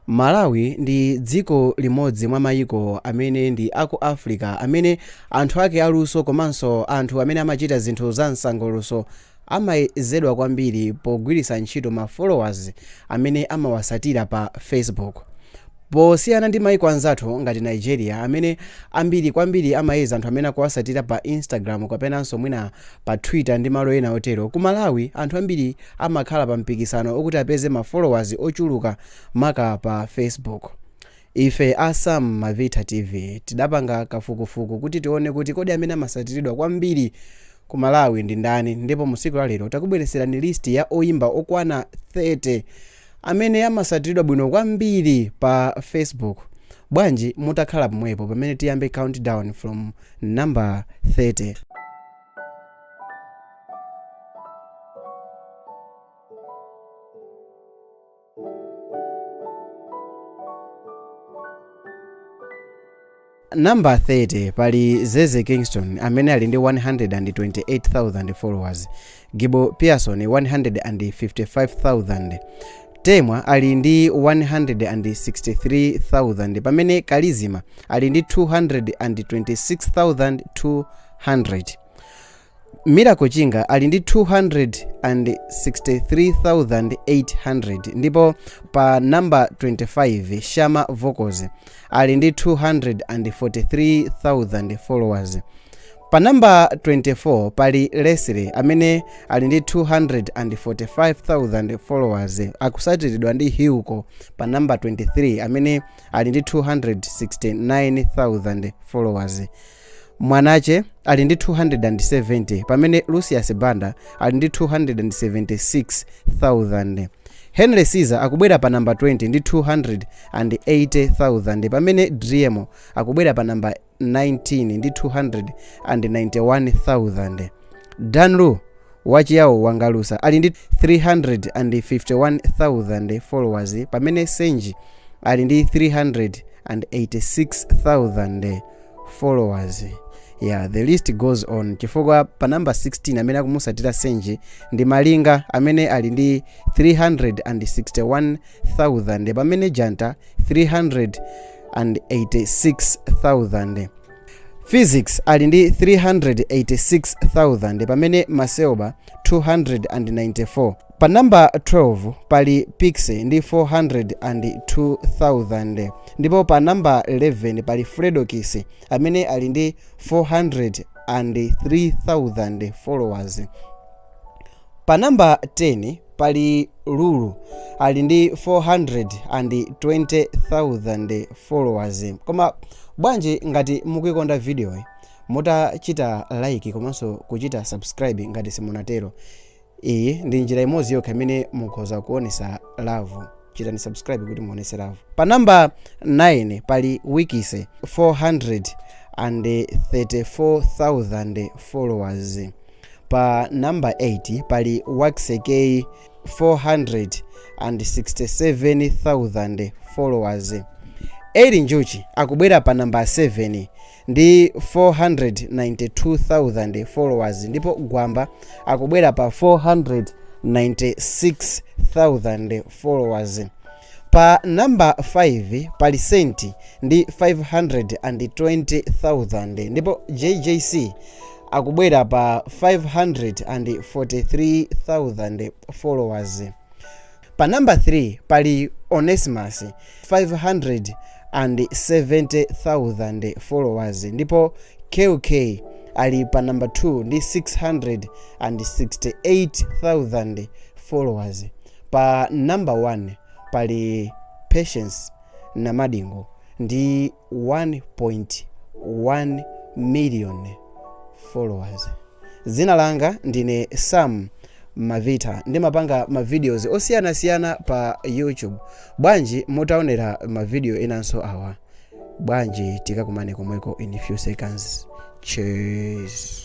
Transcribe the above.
Malawi ndi dziko limodzi mwa mayiko amene ndi aku Africa amene anthu ake aluso komanso anthu amene amachita zinthu za msangulutso amayezedwa kwambiri pogwiritsa ntchito ma followers amene amawasatira pa Facebook. Posiyana ndi maiko anzathu ngati Nigeria amene ambiri kwambiri amayeza anthu amene akuwasatira pa Instagram kapenanso mwina pa Twitter ndi malo ena otero, ku Malawi anthu ambiri amakhala pa mpikisano okuti apeze ma followers ochuluka maka pa Facebook. Ife a Sam Mavita TV tidapanga kafukufuku kuti tione kuti kodi amene amasatiridwa kwambiri ku Malawi ndi ndani, ndipo mu tsiku la lero takubweretserani list ya oyimba okwana 30 amene amasatiridwa bwino kwambiri pa Facebook. Bwanji mutakhala pomwepo pamene tiyambe countdown from number 30. Number 30 pali Zeze Kingston amene ali ndi 128,000 followers, Gibo Pearson 155,000, Temwa ali ndi 163,000 pamene Kalizima ali ndi 226,200. Miracle Chinga ali ndi 263,800 ndipo pa number 25 Shama Vocals ali ndi 243,000 followers. Pa number 24 pali Leslie amene ali ndi 245,000 followers, akusatiridwa ndi Hilco pa number 23 amene ali ndi 269,000 followers. Mwanache ali ndi 270 pamene Lucius Banda ali ndi 276,000. Henry Caesar akubwera pa namba 20 ndi 280,000 pamene Driemo akubwera pa namba 19 ndi 291,000. Dan Lu wachiyawo Wangalusa ali ndi 351,000 followers pamene Senji ali ndi 386,000 followers. Yeah, the list goes on chifukwa pa namba 16 amene akumusatira Senji ndi Malinga amene ali ndi 361,000 pamene Janta 386,000. Phyzix ali ndi 386,000 pamene Macelba 294. Pa namba 12 pali Piksy ndi 402,000 ndipo pa namba 11 pali Fredokiss amene ali ndi 403,000 followers. Pa namba 10 pali Lulu ali ndi 420,000 followers. Koma bwanji ngati mukuikonda video mutachita like komanso kuchita subscribe ngati simunatero. Iyi ndi njira imodzi yokha imene mukhoza kuonesa love. Chitani subscribe kuti muonese love. Pa namba 9 pali Wikise 434,000 followers. Pa namba 8 pali Waxy K 467,000 followers. Eli Njuchi akubwera pa namba 7 ndi 492,000 followers ndipo Gwamba akubwera pa 496,000 followers. Pa namba 5 pali Senti ndi 520,000 ndipo JJC akubwera pa 543,000 followers. Pa namba 3 pali Onesimus 570,000 followers ndipo KK ali pa namba 2 ndi 668,000 followers. Pa namba 1 pali Patience Namadingo ndi 1.1 million followers. Dzina langa ndine Sam Mavita, ndimapanga ma videos osiyanasiyana pa YouTube. Bwanji mutaonera ma video enanso awa? Bwanji tikakumane komweko in few seconds. Cheers.